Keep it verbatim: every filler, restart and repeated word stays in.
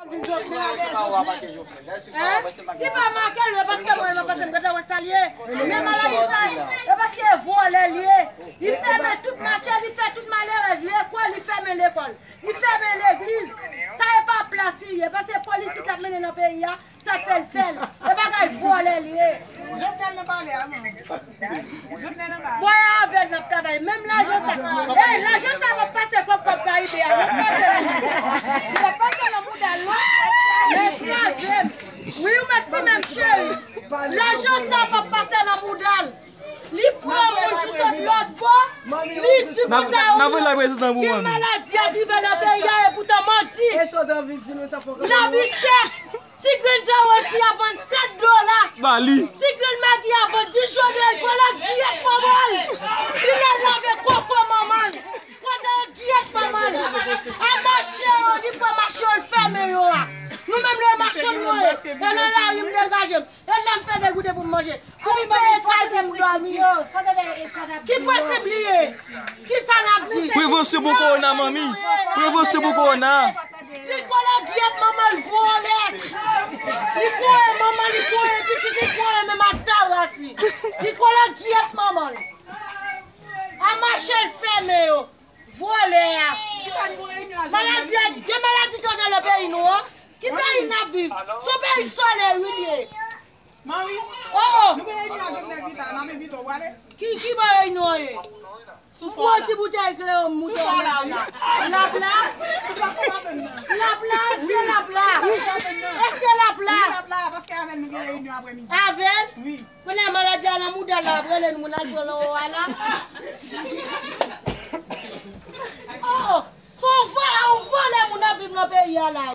Hein? Li pa make l, e paske mwen, mwen panse m gentan wè sa l ye. Men maladi sa, e paske e vòlè l ye. Li fèmen tout mache, li fè tout malerèz lekòl, li fèmen lekòl. Li fèmen legliz. Sa e pa plas li ye, paske politik l ap mennen nan peyi a, sa fè l fè l. E bagay vòlè li ye. Jovenel nan pale a, non. Bwè avè l n ap travay. Menm lajan sa. Ey, lajan sa p ap pase kòb, kòb Karibe a. L ap pase nan mouda l. L ap pase nan mouda l, non. Li kraze m. Wi, ou mèt fimen m, cheri. Lajan sa p ap pase nan mouda l. Li pran moun ki sot lòt bò. Li di kouzen ou gen maladi ap rive nan peyi a, epoutan manti. Lavi chè. Ti grenn jawosi a vann sèt dola. Ba li. Ti grenn magi a vann dis dola. Li kole gyèt manman l. Li lè lave koko manman l. Pandan gyèt manman l. A mache yo, li pran mache yo, l fèmen yo a. Nou menm lè mache nou ye. E nan lari m degaje m. E lè m fè degoute pou m manje. Pou m peye kay pou m dòmi. Ki prensip li ye? Kisa n ap di? Prevansyon pou kowona, manmi. Prevansyon pou kowona. Ti kole gyèt manman l vòlè. Li kore manman, li kore pitit, li kore menm ak taras li. Li kole gyèt manman l. A mache l fèmen yo. Vòlè a. Maladi a, gen maladi ki antre nan peyi nou an. Ki peyi n ap viv? Se yon peyi sòlèy wi l ye. Manmi, oh, oh. Nou gen reyinyon a Jovenel Vita, n ap envite w prale. Ki, ki bò reyinyon an ye? Ou pran ti boutèy kleren m moute w la. L ap la? L ap la? Èske l ap la? Èske l ap la? Wi, l ap la, paske avè l nou gen reyinyon aprèmidi. Avè l? Wi. Kounye a maladi a nan mouda l la, ap rele nou moun al pran nan O A la. Oh, oh. Se yon vòlè, yon vòlè moun ap viv nan peyi a la.